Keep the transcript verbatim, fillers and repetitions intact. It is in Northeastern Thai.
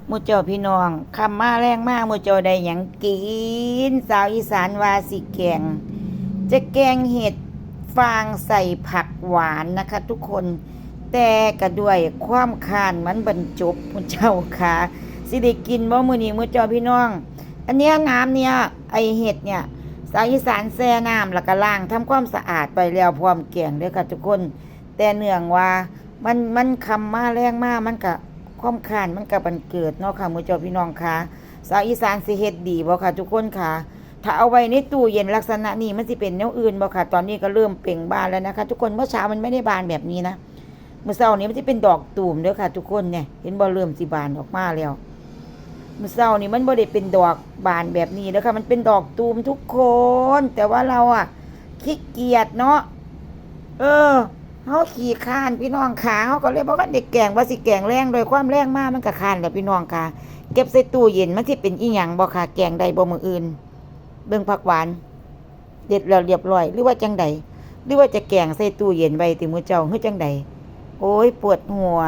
หมู่เจ้าพี่น้อง ค่ำมาแลงมา หมู่เจ้าได้หยังกิน สาวอีสานว่าสิแกง จะแกงเห็ดฟางใส่ผักหวานนะคะทุกคน แต่ก็ด้วยความคร้านมันบันจบ หมู่เจ้าค่ะ สิได้กินบ่มื้อนี้ หมู่เจ้าพี่น้อง อันเนี้ยน้ำเนี่ย ไอ้เห็ดเนี่ย สาวอีสานแช่น้ำแล้วก็ล้างทำความสะอาดไปแล้วพร้อมแกงเด้อค่ะทุกคน แต่เนื่องว่ามัน มันค่ำมาแลงมา มันก็ ความคร้านมันก็บันเกิดเนาะค่ะ หมู่เจ้าพี่น้องค่ะ สาวอีสานสิเฮ็ดดีบ่ค่ะทุกคนค่ะ ถ้าเอาไว้ในตู้เย็นลักษณะนี้มันสิเป็นแนวอื่นบ่ค่ะ ตอนนี้ก็เริ่มเป่งบานแล้วนะคะทุกคน เมื่อเช้ามันไม่ได้บานแบบนี้นะ มื้อเช้านี้มันสิเป็นดอกตูมเด้อค่ะทุกคน เนี่ย เห็นบ่ เริ่มสิบานออกมาแล้ว มื้อเช้านี้มันบ่ได้เป็นดอกบานแบบนี้เด้อค่ะ มันเป็นดอกตูมทุกคน แต่ว่าเราอะขี้เกียจเนาะ เออ เฮาขี้คร้านพี่น้องค่ะ เฮาก็เลยบ่ทันได้แกง ว่าสิแกงแลง ด้วยความแลงมามันก็คร้านแหละพี่น้องค่ะ เก็บใส่ตู้เย็นมันสิเป็นอีหยังบ่ค่ะ แกงได้บ่มื้ออื่น เบิ่งผักหวาน เด็ดแล้วเรียบร้อย หรือว่าจั่งใด หรือว่าจะแกงใส่ตู้เย็นไว้ติหมู่เจ้า คือจั่งใด โอ้ย ปวดหัว